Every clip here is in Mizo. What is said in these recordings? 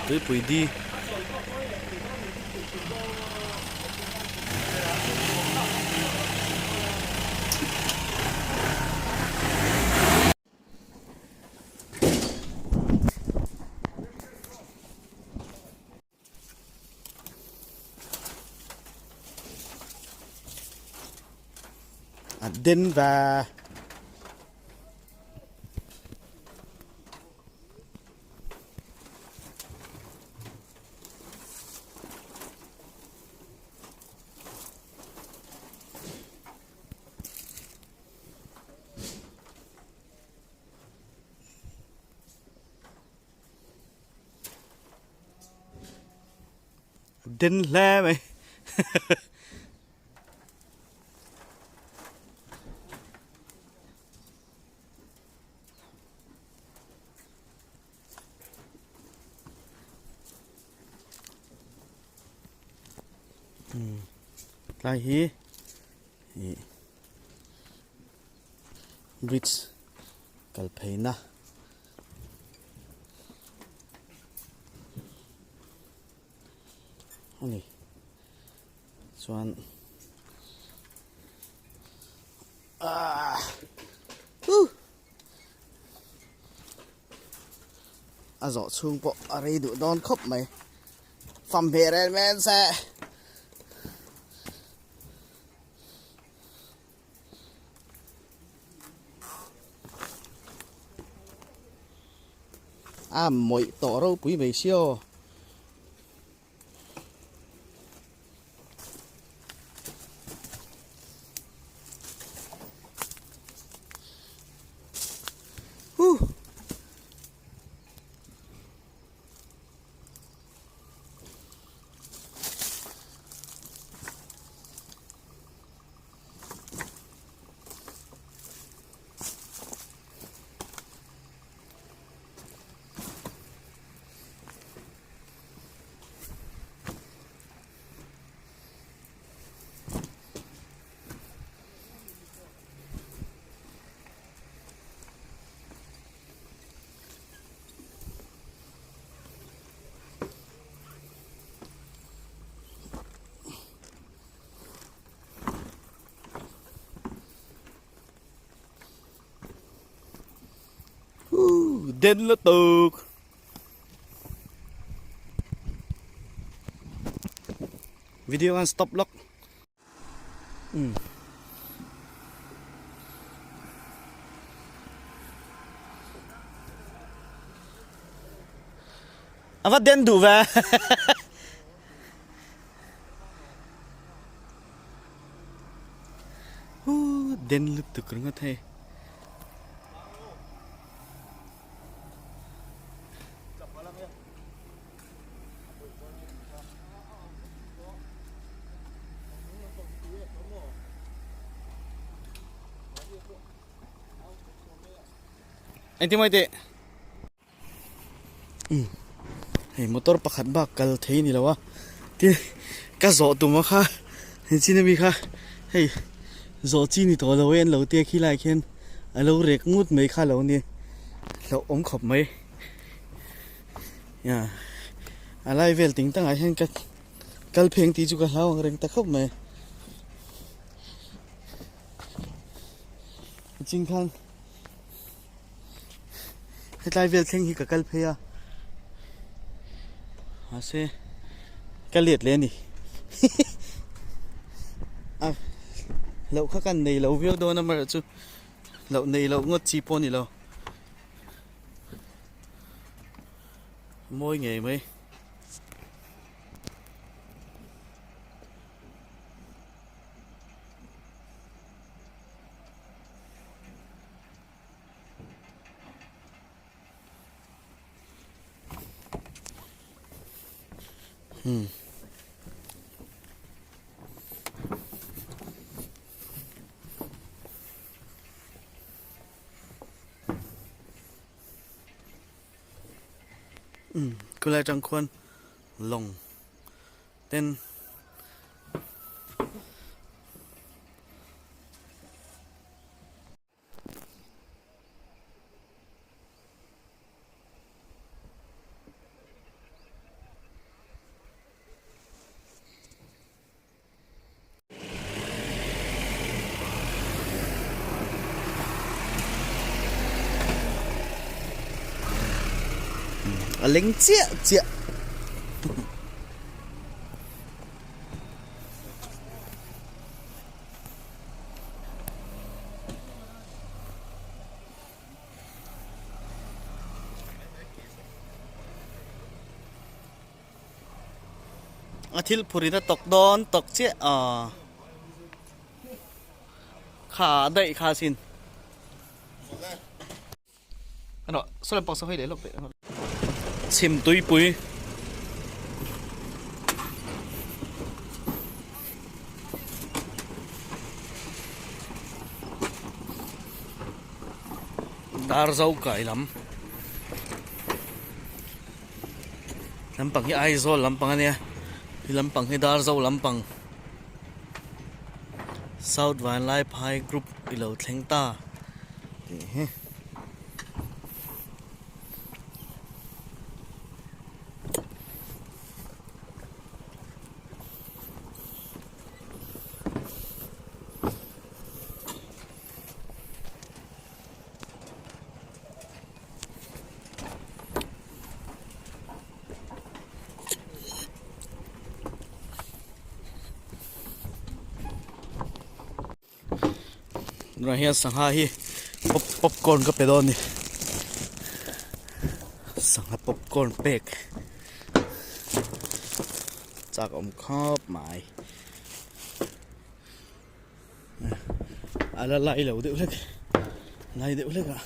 Tuipui di. A den ve. Den hle mai. Tlai hi ih bridge kal pheina a ni chuan ahh huh a zawh chhung pawh a rei duh dawn khawp mai fam hmeh rel men se. A mawih tawh ropui mai si aw. Huh. Den lutuk. Video an stop lawk. Um. A va den duh ve. Den lutuk ringawt hei. Engtin maw i tih? Hei motor pakhat bak kal thei a ni lo a tin ka zawh tum a kha chin ami kha hei zawh chi ni tawh lo e an lo tia khi lai khian a lo rek ngut mai kha lo ni hlauh awm khawp mai a lai vel ting tangah hian ka kal pheng tih chu ka hlau ang reng ta khawp mai chin khan. Hetlai vel thleng hi ka kal phei a mahse ka let leh a ni a loh kha kan nei lo viau dawn a amaherawhchu loh nei loh ngawt chi pawh a ni lo mawi ngei mai. Khulai atang khuan lawng ten. A leng chiah chiah. A thil phur in a tawk dawn tawk chiah aw kha daih kha sin. Chhim tuipui. Dar zo kai lam. Lampang hi Aizawl lampang a nia. He lampang hi Darzo lampang. South Vanlaiphai group i lo thleng ta tih hi. Tunah hian sangha hi pop popcorn ka pe dawn a ni sangha popcorn pek chak a awm khawp mai. A la lai lo deuh hlek lai deuh hlek a.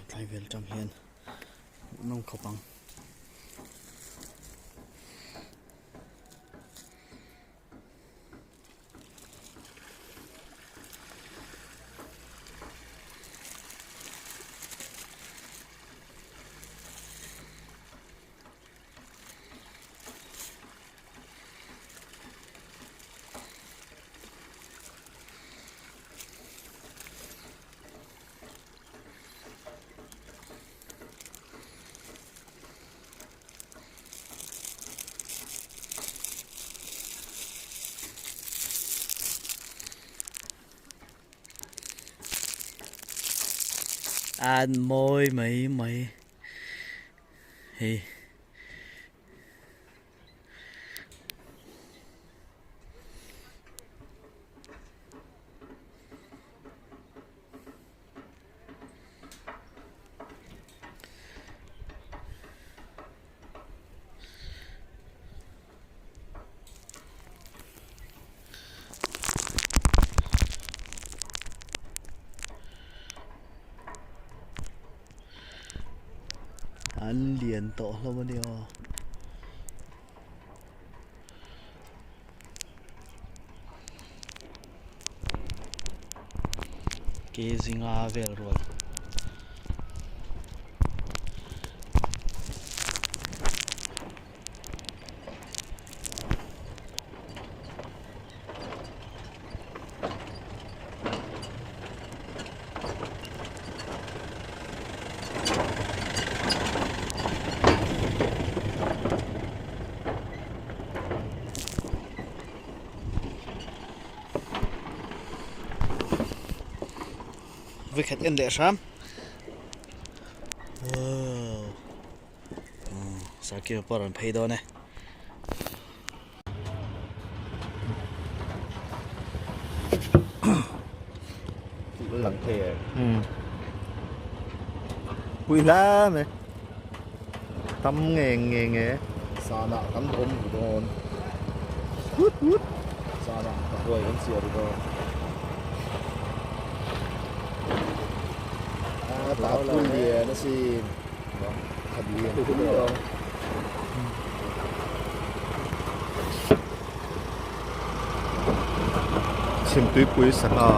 Tlai vel tang hian hmuhnawm khawp ang. An mawi mai mai hei. An lian tawh hlawm a nia aw. Ke zinga vel rual. Vikhat en leh hram. Wow. Sakhi pawh a rawn phei dawn e. Lang thei e. Pui hla mai. Tam nge nge nge. Sana kan awm ru dawn. Hut hut. Sana ka huai kan siar ru dawn. A ta pui lian asin. Khat lian pui lo. Chhimtuipui sangha.